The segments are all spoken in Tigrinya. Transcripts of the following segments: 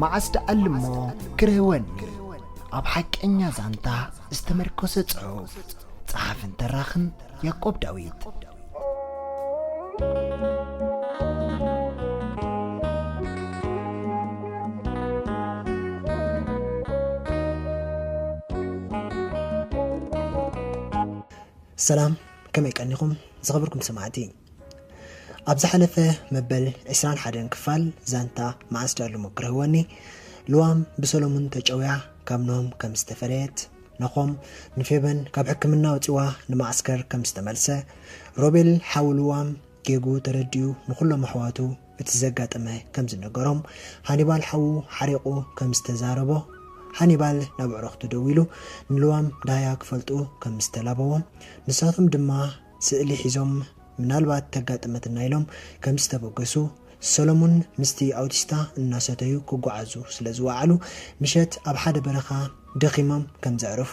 መዓስ ደኣልሞ ክርህወኒ? ኣብ ሓቀኛ ዛንታ ዝተመርኮሰ ጽሑፍ። ጸሓፍን ተራኽን ያዕቆብ ዳዊት። ሰላም፣ ከመይ ቀኒኹም ዝኸበርኩም ሰማዕቲ? ኣብ ዝሓለፈ መበል ዕስራን ሓደን ክፋል ዛንታ መዓስ ደኣልሞ ክርህወኒ፣ ልዋም ብሰሎሙን ተጨውያ ካብ ኖሆም ከም ዝተፈለየት፣ ኖሆም ንፌበን ካብ ሕክምና ኣውጺዋ ንማዕስከር ከም ዝተመልሰ፣ ሮቤል ሓው ልዋም ጌጉ ተረዲኡ ንኹሎም ኣሕዋቱ እቲ ዘጋጠመ ከም ዝነገሮም፣ ሃኒባል ሓዉ ሓሪቑ ከም ዝተዛረቦ፣ ሃኒባል ናብ ኣዕሩኽቱ ደዊሉ ንልዋም ዳህያ ክፈልጡ ከም ዝተላበዎም፣ ንሳቶም ድማ ስእሊ ሒዞም ምናልባት ተጋጥመትና ኢሎም ከም ዝተበገሱ፣ ሰሎሙን ምስቲ ኣውቲስታ እናሰተዩ ክጓዓዙ ስለ ዝወዓሉ፣ ምሸት ኣብ ሓደ በረኻ ደኺሞም ከም ዘዕረፉ፣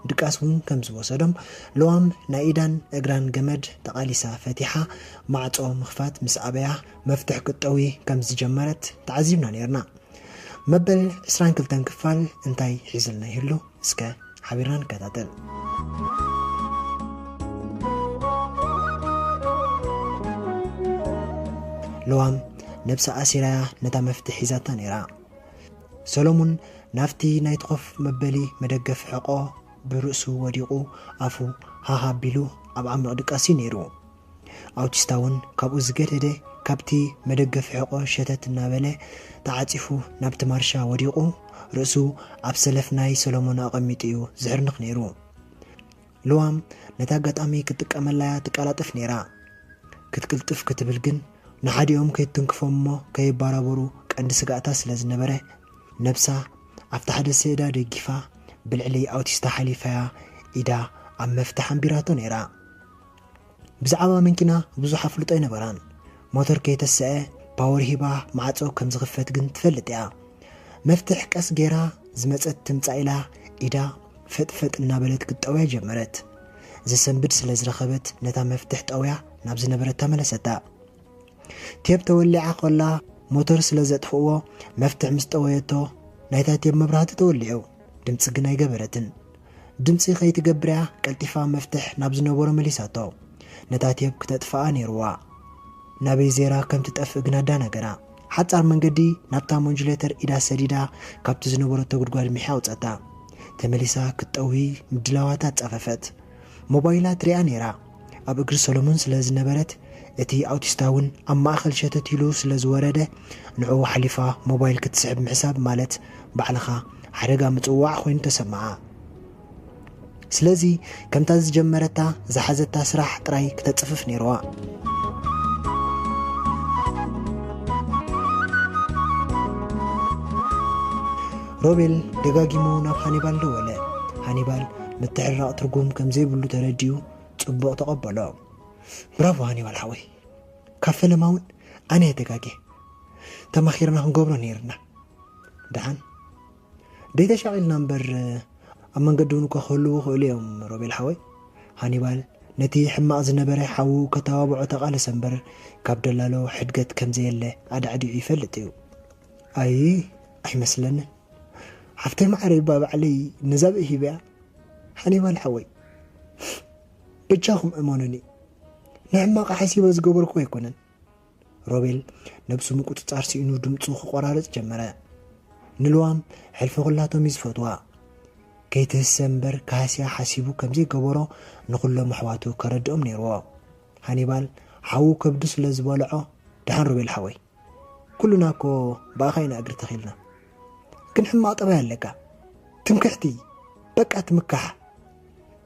ድቃስ እውን ከም ዝወሰዶም፣ ልዋም ናይ ኢዳን እግራን ገመድ ተቓሊሳ ፈቲሓ፣ ማዕጾ ምኽፋት ምስ ኣበያ፣ መፍትሕ ክትጠዊ ከም ዝጀመረት ተዓዚብና ነይርና። መበል ዕስራን ክልተን ክፋል እንታይ ሒዝልና ይህሉ? እስከ ሓቢርና ንከታተል። ልዋም ነብሳ ኣሲራያ ነታ መፍትሕ ሒዛታ ነይራ። ሰሎሙን ናብቲ ናይቲ ኮፍ መበሊ መደገፊ ሕቖ ብርእሱ ወዲቑ ኣፉ ሃህ ኣቢሉ ኣብ ዓሚቕ ድቃስ እዩ ነይሩ። ኣውቲስታ እውን ካብኡ ዝገደደ ካብቲ መደገፊ ሕቖ ሸተት እናበለ ተዓጺፉ ናብቲ ማርሻ ወዲቑ ርእሱ ኣብ ሰለፍ ናይ ሰሎሞን ኣቐሚጡ እዩ ዝሕርንኽ ነይሩ። ልዋም ነታ ኣጋጣሚ ክትጥቀመላ እያ ትቀላጠፍ ነይራ። ክትቅልጥፍ ክትብል ግን ንሓዲኦም ከይትንክፎም እሞ ከይባራበሩ ቀንዲ ስጋእታ ስለ ዝነበረ፣ ነብሳ ኣብቲ ሓደ ሰእዳ ደጊፋ ብልዕሊ ኣውቲስታ ሓሊፋያ ኢዳ ኣብ መፍትሕ ኣንቢራቶ ነይራ። ብዛዕባ መኪና ብዙሕ ኣፍልጦ ኣይነበራን። ሞተር ከይተሰአ ፓወር ሂባ ማዕጾ ከም ዝኽፈት ግን ትፈልጥ እያ። መፍትሕ ቀስ ጌራ ዝመጸት ትምጻእ ኢላ ኢዳ ፈጥፈጥ እናበለት ክትጠውያ ጀመረት። ዘሰንብድ ስለ ዝረኸበት ነታ መፍትሕ ጠውያ ናብ ዝነበረታ መለሰታ። ቴፕ ተወሊዓ ኮላ ሞተር ስለ ዘጥፍእዎ መፍትሕ ምስ ጠወየቶ ናይታ ቴፕ መብራህቲ ተወሊዑ። ድምጺ ግን ኣይገበረትን። ድምጺ ከይትገብር እያ ቀልጢፋ መፍትሕ ናብ ዝነበሮ መሊሳቶ። ነታ ቴፕ ክተጥፍኣ ነይርዋ። ናበይ ዜራ ከም ትጠፍእ ግን ኣዳናገራ። ሓጻር መንገዲ ናብታ ሞንጁሌተር ኢዳ ሰዲዳ ካብቲ ዝነበረቶ ጉድጓድ ሚሒ ኣውጸታ። ተመሊሳ ክትጠዊ ምድላዋታ ኣጻፈፈት። ሞባይላ ትሪኣ ነይራ። ኣብ እግሪ ሰሎሞን ስለ ዝነበረት እቲ ኣውቲስታ እውን ኣብ ማእኸል ሸተት ኢሉ ስለ ዝወረደ ንዕኡ ሓሊፋ ሞባይል ክትስሕብ ምሕሳብ ማለት ባዕልኻ ሓደጋ ምጽዋዕ ኮይኑ ተሰምዓ። ስለዚ ከምታ ዝጀመረታ ዝሓዘታ ስራሕ ጥራይ ክተጽፍፍ ነይርዋ። ሮቤል ደጋጊሙ ናብ ሃኒባል ደወለ። ሃኒባል ምትሕርራቕ ትርጉም ከም ዘይብሉ ተረዲኡ ጽቡቕ ተቐበሎ። ብራቮ ሃኒባል ሓወይ፣ ካብ ፈለማ እውን ኣነ እየ ተጋግየ። ተማኺርና ክንገብሮ ነይርና። ደሓን ደይተሻቒልና እምበር ኣብ መንገዲ እውን እኳ ክህልዉ ይኽእሉ እዮም ሮቤል ሓወይ። ሃኒባል ነቲ ሕማቕ ዝነበረ ሓዉ ከተባብዖ ተቓለሰ እምበር ካብ ደላሎ ሕድገት ከም ዘየለ ኣዳዕዲዑ ይፈልጥ እዩ። ኣይ ኣይመስለንን። ሓፍተይ ማዕረይ እባ ባዕለይ ነዛ ብእ ሂበያ። ሃኒባል ሓወይ በጃኹም እመኑኒ። ንሕማቕ ሓሲበ ዝገበርኩ ኣይኮነን። ሮቤል ነብሱ ምቁጽጻር ስኢኑ ድምጹ ክቆራርጽ ጀመረ። ንልዋም ሕልፊ ኩላቶም እዩ ዝፈትዋ። ከይትህሰ እምበር ክሃስያ ሓሲቡ ከም ዘይገበሮ ንኹሎም ኣሕዋቱ ከረድኦም ነይርዎ። ሃኒባል ሓዉ ከብዱ ስለ ዝበልዖ፣ ደሓን ሮቤል ሓወይ፣ ኩሉና እኮ ብኣኻ ኢና እግሪ ተኺልና። ግን ሕማቕ ጠባይ ኣለካ። ትምክሕቲ፣ በቃ ትምካሕ።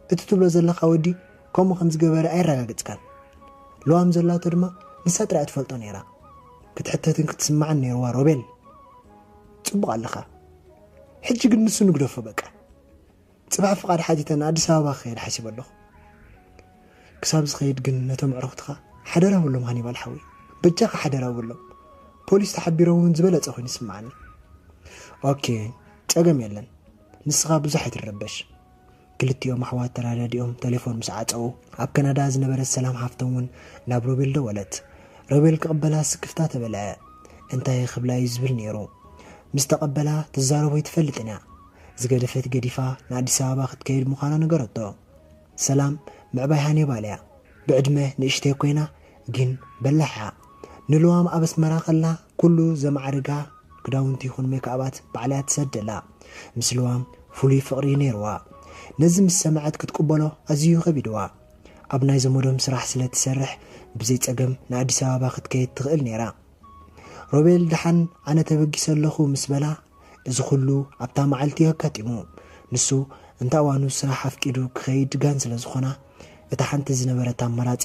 እቲ ትብሎ ዘለኻ ወዲ ከምኡ ከም ዝገበረ ኣየረጋግጽካን። ልዋም ዘላቶ ድማ ንሳ ጥራይ እያ ትፈልጦ ነይራ። ክትሕተትን ክትስማዕን ነይርዋ ሮቤል። ጽቡቕ ኣለኻ። ሕጂ ግን ንሱ ንግደፎ በቃ። ጽባሕ ፍቓድ ሓቲተን ኣዲስ ኣበባ ክኸይድ ሓሲበ ኣለኹ። ክሳብ ዝኸይድ ግን ነቶም ኣዕሩኽትኻ ሓደራ በሎም ሃኒባል ሓወይ። በጃኻ ሓደራ በሎም። ፖሊስ ተሓቢሮም እውን ዝበለጸ ኮይኑ ይስምዓኒ። ኦኬ፣ ጸገም የለን። ንስኻ ብዙሕ ኣይትረበሽ። ክልቲኦም ኣሕዋት ተረዳዲኦም ቴሌፎን ምስ ዓጸዉ፣ ኣብ ካናዳ ዝነበረት ሰላም ሓፍቶም እውን ናብ ሮቤል ደወለት። ሮቤል ክቕበላ ስክፍታ ተበልዐ። እንታይ ክብላ እዩ ዝብል ነይሩ። ምስ ተቐበላ ትዛረቦ ኣይትፈልጥን እያ። ዝገደፈት ገዲፋ ንኣዲስ ኣበባ ክትከይድ ምዃና ነገረቶ። ሰላም ምዕባይ ሃኒባል እያ። ብዕድመ ንእሽተይ ኮይና ግን በላሕ እያ። ንልዋም ኣብ ኣስመራ ከላ ኩሉ ዘማዕርጋ ክዳውንቲ ይኹን ሜክኣባት ባዕላ እያ ትሰደላ። ምስ ልዋም ፍሉይ ፍቕሪ ነይርዋ። ነዚ ምስ ሰምዐት ክትቅበሎ ኣዝዩ ከቢድዋ። ኣብ ናይ ዘመዶም ስራሕ ስለ ትሰርሕ ብዘይ ጸገም ንኣዲስ ኣበባ ክትከይድ ትኽእል ነይራ። ሮቤል ደሓን ኣነ ተበጊሰ ኣለኹ ምስ በላ፣ እዚ ኩሉ ኣብታ መዓልቲ ኣጋጢሙ። ንሱ እንተ እዋኑ ስራሕ ኣፍቂዱ ክኸይድ ድጋን ስለ ዝኾና፣ እታ ሓንቲ ዝነበረት ኣማራጺ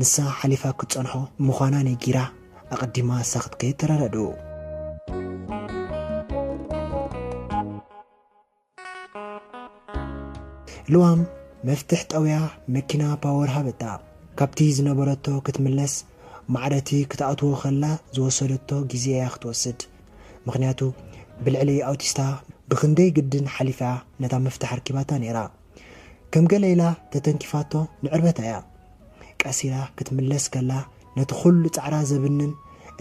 ንሳ ሓሊፋ ክትጸንሖ ምዃና ነጊራ፣ ኣቐዲማ እሳ ክትከይድ ተረዳድኡ። ልዋም መፍትሕ ጠውያ መኪና ፓወር ሃበታ። ካብቲ ዝነበረቶ ክትምለስ ማዕረቲ ክትኣትዎ ከላ ዝወሰደቶ ግዜ እያ ክትወስድ። ምኽንያቱ ብልዕሊ ኣውቲስታ ብኽንደይ ግድን ሓሊፋ ነታ መፍትሕ ኣርኪባታ ነይራ። ከም ገለ ኢላ ተተንኪፋቶ ንዕርበታ እያ። ቀስ ኢላ ክትምለስ ከላ ነቲ ኩሉ ጻዕራ ዘብንን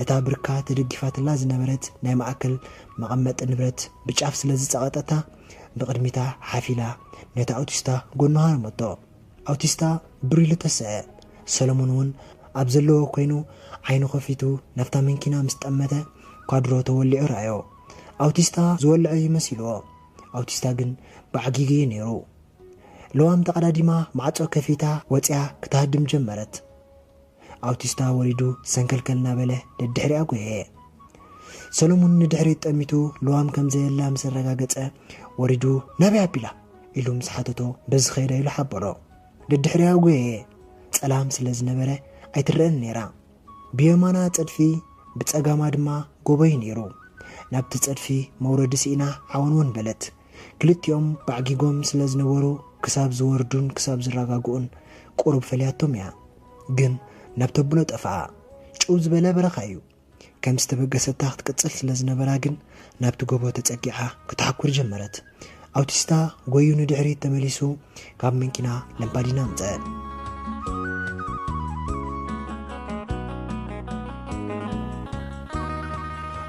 እታ ብርካ ተደጊፋትላ ዝነበረት ናይ ማእከል መቐመጢ ንብረት ብጫፍ ስለ ዝጸቐጠታ ብቕድሚታ ሓፊላ ነታ ኣውቲስታ ጎኑ ሃረመቶ። ኣውቲስታ ብር ኢሉ ተስዐ። ሰለሙን እውን ኣብ ዘለዎ ኮይኑ ዓይኑ ከፊቱ ናብታ መንኪና ምስ ጠመተ ኳድሮ ተወሊዑ ረኣዮ። ኣውቲስታ ዝወልዐ እዩ መሲልዎ። ኣውቲስታ ግን ብዓጊጉ እዩ ነይሩ። ለዋም ተቐዳዲማ ማዕጾ ከፊታ ወጺኣ ክትሃድም ጀመረት። ኣውቲስታ ወሪዱ ሰንከልከል እናበለ ደድሕሪኣ ጎየየ። ሰሎሙን ንድሕሪት ጠሚቱ ለዋም ከም ዘየላ ምስ ኣረጋገጸ ወሪዱ ናበይ ኣቢላ ኢሉ ምስ ሓተቶ በዚ ኸይዳ ኢሉ ሓበሮ። ደድሕሪኣ ጎየየ። ጸላም ስለ ዝነበረ ኣይትረአን ነይራ። ብየማና ጸድፊ ብጸጋማ ድማ ጎቦ እዩ ነይሩ። ናብቲ ጸድፊ መውረዲ ስኢና ዓወንወን በለት። ክልቲኦም ባዕጊጎም ስለ ዝነበሩ ክሳብ ዝወርዱን ክሳብ ዝረጋግኡን ቁሩብ ፈልያቶም እያ። ግን ናብ ተብሎ ጠፍኣ። ጭው ዝበለ በረኻ እዩ። ከም ዝተበገሰታ ክትቅጽል ስለ ዝነበራ ግን ናብቲ ጎቦ ተጸጊዓ ክትሓኩር ጀመረት። ኣውቲስታ ጎዩ ንድሕሪት ተመሊሱ ካብ መንኪና ለምፓዲና ኣምጸአ።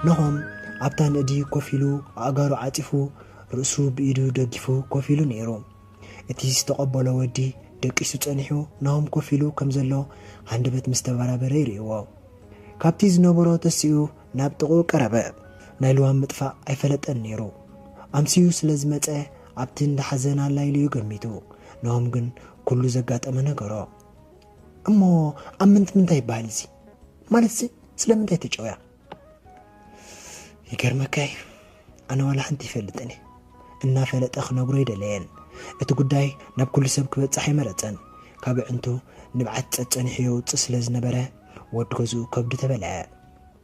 ነሆም ኣብታ ንእዲ ኮፍ ኢሉ ኣእጋሩ ዓጺፉ ርእሱ ብኢዱ ደጊፉ ኮፍ ኢሉ ነይሩ። እቲ ዝተቐበሎ ወዲ ደቂሱ ጸኒሑ ናሆም ኮፍ ኢሉ ከም ዘሎ ሃንደበት ምስ ተበራበረ ይርእይዎ። ካብቲ ዝነበሮ ተሲኡ ናብ ጥቕኡ ቀረበ። ናይ ልዋም ምጥፋእ ኣይፈለጠን ነይሩ። ኣምስዩ ስለ ዝመጸ ኣብቲ እንዳ ሓዘን ኣላ ኢሉ እዩ ገሚቱ። ናሆም ግን ኩሉ ዘጋጠመ ነገሮ። እሞ ኣብ ምንት ምንታይ ይበሃል እዚ? ማለትሲ ስለምንታይ ተጨውያ? ይገርመካ እዩ፣ ኣነ ዋላ ሓንቲ ይፈልጥን እየ። እናፈለጠ ክነግሮ ይደለየን። እቲ ጉዳይ ናብ ኩሉ ሰብ ክበጽሕ ኣይመረጸን። ካብ ኣዕንቱ ንብዓት ጸጸኒሑ የውጽእ ስለ ዝነበረ ወዲ ገዝኡ ከብዱ ተበልዐ።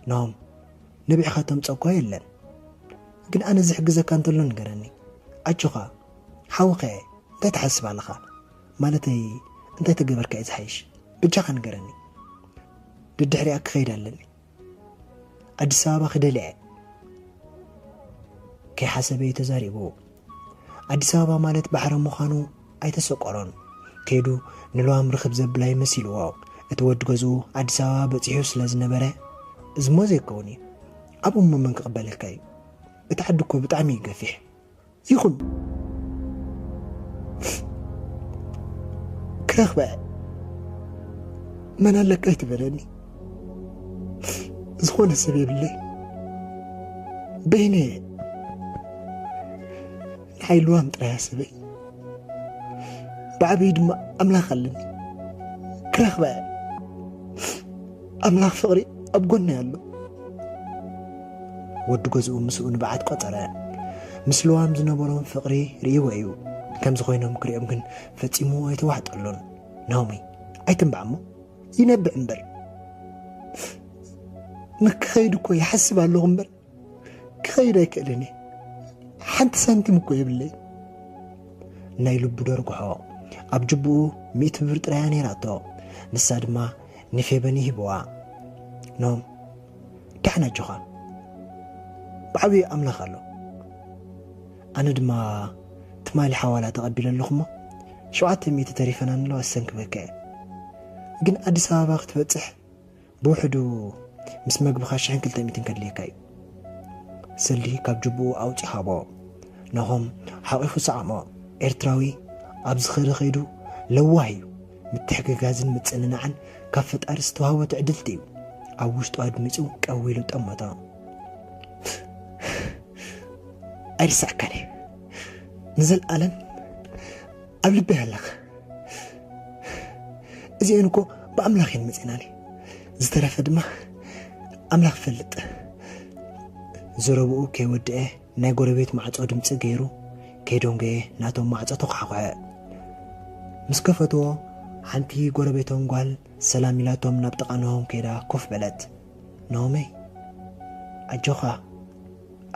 ናሆም፣ ነቢዕኻ ተምጸኳ የለን። ግን ኣነ ዝሕግዘካ እንተሎ ንገረኒ። ኣጆኻ፣ ሓውኸ፣ እንታይ ትሓስብ ኣለኻ? ማለተይ፣ እንታይ ተገበርካ እዩ ዝሓይሽ? በጃኻ ንገረኒ። ደድሕሪኣ ክኸይድ ኣለኒ። ኣዲስ ኣበባ ክደልያ እየ። ከይሓሰበ እዩ ተዛሪቡ። ኣዲስ ኣበባ ማለት ባሕሪ ምዃኑ ኣይተሰቆሮን። ከይዱ ንልዋም ርኽብ ዘብላ ይመሲልዎ። እቲ ወዲ ገዝኡ ኣዲስ ኣበባ በጺሑ ስለ ዝነበረ፣ እዚ እሞ ዘይከውን እዩ። ኣብኡ እሞ መን ክቕበለካ እዩ? እቲ ዓዲ እኮ ብጣዕሚ እዩ ገፊሕ። ይኹን፣ ክረኽበ መን ኣለካ ኣይትበለኒ። ዝኾነ ሰብ የብለይ። በይነ እየ። ንዓይ ልዋም ጥራይ እያ ሰበይ። ብዓብዩ ድማ ኣምላኽ ኣለኒ። ክረኽበ ኣምላኽ ፍቕሪ ኣብ ጎነይ ኣሎ። ወዲ ገዝኡ ምስኡ ንብዓት ቆጸረ። ምስ ልዋም ዝነበሮም ፍቕሪ ርእይዎ እዩ። ከምዚ ኮይኖም ክሪኦም ግን ፈጺሙ ኣይተዋሕጠሉን። ናኦሚ፣ ኣይትንባዕ እሞ፣ ይነብዕ እምበር። ንክኸይድ እኮ ይሓስብ ኣለኹ እምበር፣ ክኸይድ ኣይክእልን እየ። ሓንቲ ሳንቲም እኮ የብለይ። ናይ ልቡ ደርግሖ። ኣብ ጅብኡ ሚእቲ ብር ጥራይ እያ ነይራቶ። ንሳ ድማ ንፌበን ይህብዋ። ኖም፣ ደሓን ኣጆኻ። ብዓብዩ ኣምላኽ ኣሎ። ኣነ ድማ ትማሊ ሓዋላ ተቐቢለ ኣለኹ እሞ፣ ሸውዓተ ሚእቲ ተሪፈና ንለዋ ሰንክበካ እየ። ግን ኣዲስ ኣበባ ክትበጽሕ ብውሕዱ ምስ መግብኻ ሽሕን ክልተ ሚእትን ከድልየካ እዩ። ስልዲ ካብ ጅብኡ ኣውፂኡ ሃቦ። ናሆም ሓቒፉ ሰዓሞ። ኤርትራዊ ኣብ ዝኸደ ከይዱ ለዋህ እዩ። ምትሕግጋዝን ምጽንናዕን ካብ ፈጣሪ ዝተዋህቦ ትዕድልቲ እዩ። ኣብ ውሽጡ ኣድሚጹ ቀው ኢሉ ጠመቶ። ኣይርሳዕካን እየ። ንዘለኣለም ኣብ ልበይ ኣለኻ። እዚአን እኮ ብኣምላኽ እየን መጺናኒ። ዝተረፈ ድማ ኣምላኽ ይፈልጥ። ዘረብኡ ከይወድአ ናይ ጎረቤት ማዕጾ ድምጺ ገይሩ ከይደንጎየ ናቶም ማዕጾ ተኳሕኩሐ። ምስ ከፈትዎ ሓንቲ ጎረቤቶም ጓል ሰላም ኢላቶም ናብ ጥቓ ናሆም ከይዳ ኮፍ በለት። ናሆመይ፣ ኣጆኻ፣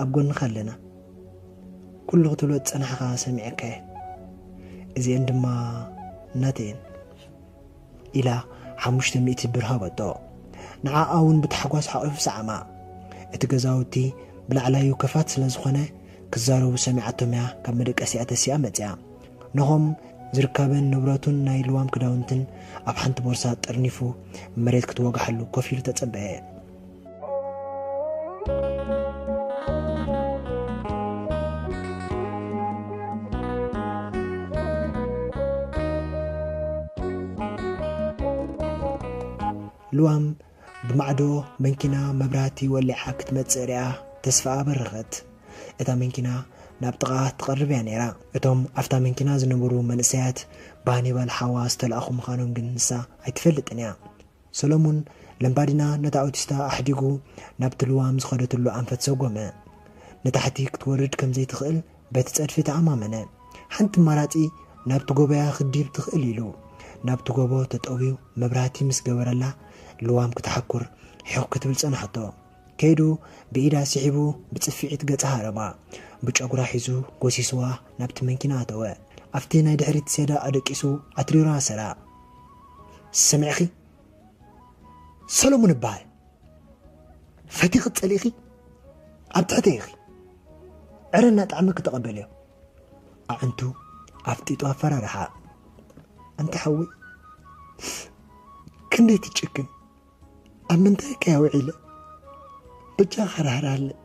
ኣብ ጎንኻ ኣለና። ኩሉ ክትብሎ ዝጸናሕካ ሰሚዐካየ። እዚአን ድማ ናተየን። ኢላ ሓሙሽተ ሚእቲ ብር ሃበቶ። ንዓኣ እውን ብታሕጓስ ሓቒፉ ሰዓማ። እቲ ገዛውቲ ብላዕላዩ ከፋት ስለ ዝኾነ ክዛረቡ ሰሚዓቶም እያ ካብ መደቀሲኣ ተሲኣ መጺኣ። ናሆም ዝርካበን ንብረቱን ናይ ልዋም ክዳውንትን ኣብ ሓንቲ ቦርሳ ጠርኒፉ መሬት ክትወግሓሉ ኮፍ ኢሉ ተጸበየ። ልዋም ብማዕዶ መንኪና መብራህቲ ወሊዓ ክትመጽእ ሪኣ ተስፋኣ በረኸት። እታ መንኪና ናብ ጥቓ ትቐርብ እያ ነይራ። እቶም ኣብታ መንኪና ዝነበሩ መንእሰያት ብሃኒባል ሓዋ ዝተላእኹ ምዃኖም ግን ንሳ ኣይትፈልጥን እያ። ሰሎሙን ለምባዲና ነታ ኣውቲስታ ኣሕዲጉ ናብቲ ልዋም ዝኸደትሉ ኣንፈት ሰጎመ። ንታሕቲ ክትወርድ ከም ዘይትኽእል በቲ ጸድፊ ተኣማመነ። ሓንቲ ኣማራጺ ናብቲ ጎቦያ ክዲብ ትኽእል ኢሉ ናብቲ ጎቦ ተጠውዩ መብራህቲ ምስ ገበረላ ልዋም ክትሓኩር ሒኹ ክትብል ጸናሕቶ። ከይዱ ብኢዳ ስሒቡ ብጽፍዒት ገጻ ሃረማ። ብጨጉራ ሒዙ ጎሲስዋ ናብቲ መንኪና ኣተወ። ኣብቲ ናይ ድሕሪት ሴዳ ኣደቂሱ ኣትሪሩ ኣሰራ። ሰሚዕኺ? ሰሎሙን እበሃል። ፈቲኺ ጸሊእኺ ኣብ ትሕተይ ኢኺ። ዕረ እናጠዓመ ክተቐበልዮ። ኣዕንቱ ኣፍጢጡ ኣፈራርሓ። ኣንታ ሓወይ ክንደይ ትጭክን? ኣብ ምንታይ ከያ ውዒለ? በጃኻ ራህራሃለይ።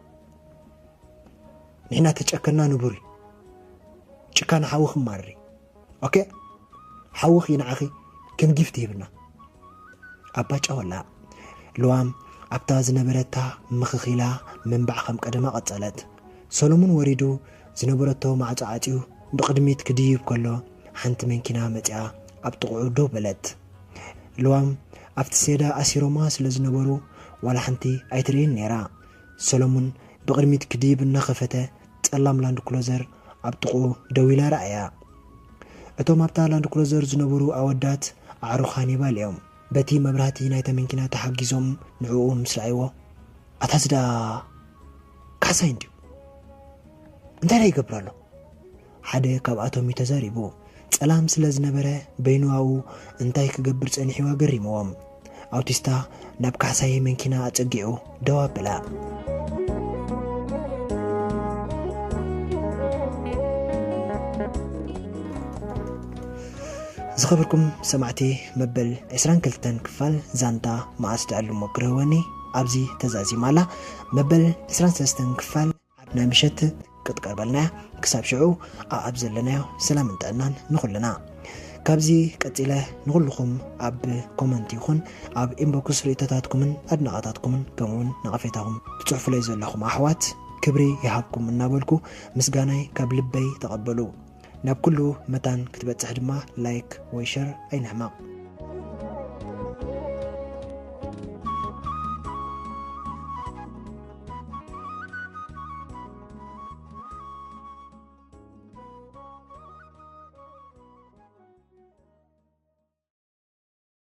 ንሕና ተጨከና ንቡር እዩ። ጭካነ ሓዊ ክማርር እዩ። ኦኬ? ሓዊ ንዓኺ ከም ጊፍት ሂብና። ኣባ ጨወላ። ልዋም ኣብታ ዝነበረታ ምኽኽ ኢላ ምንባዕ ከም ቀደማ ቀጸለት። ሰሎሙን ወሪዱ ዝነበረቶ ማዕጾ ዓጽዩ ብቕድሚት ክድይብ ከሎ ሓንቲ መንኪና መጺኣ ኣብ ጥቕኡ ደው በለት። ልዋም ኣብቲ ሴዳ ኣሲሮማ ስለ ዝነበሩ ዋላ ሓንቲ ኣይትርእይን ነይራ። ሰሎሙን ብቕድሚት ክድይብ እናኸፈተ ጸላም ላንድ ክሎዘር ኣብ ጥቕኡ ደው ኢላ ረኣያ። እቶም ኣብታ ላንድ ክሎዘር ዝነበሩ ኣወዳት ኣዕሩኽ ሃኒባል እዮም። በቲ መብራህቲ ናይታ መኪና ተሓጊዞም ንዕኡ ምስ ረኣይዎ፣ ኣታ ዝዳ ካሕሳይ እንድዩ እንታይ ደኣ ይገብር ኣሎ? ሓደ ካብኣቶም እዩ ተዛሪቡ። ጸላም ስለ ዝነበረ በይኑ ኣብኡ እንታይ ክገብር ጸኒሕዋ ገሪምዎም። ኣውቲስታ ናብ ካሕሳይ መንኪና ኣጸጊዑ ደው ኣበላ። ዝኸበርኩም ሰማዕቲ፣ መበል ዕስራን ክልተን ክፋል ዛንታ መኣስ ደኣሉ ሞክርህወኒ ኣብዚ ተዛዚማ ኣላ። መበል ዕስራን ሰለስተን ክፋል ናይ ምሸት ክትቀርበልና እያ። ክሳብ ሽዑ ኣብ ዘለናዮ ሰላምን ጥዕናን ንኹልና። ካብዚ ቀጺለ ንኹልኹም ኣብ ኮመንት ይኹን ኣብ ኢንቦክስ ርእይቶታትኩምን ኣድናቖታትኩምን ከምኡውን ነቐፌታኹም ትጽሕፉለይ ዘለኹም ኣሕዋት ክብሪ ይሃብኩም እናበልኩ ምስጋናይ ካብ ልበይ ተቐበሉ። ናብ ኩሉ መታን ክትበጽሕ ድማ ላይክ ወይ ሸር ኣይንሕመቕ።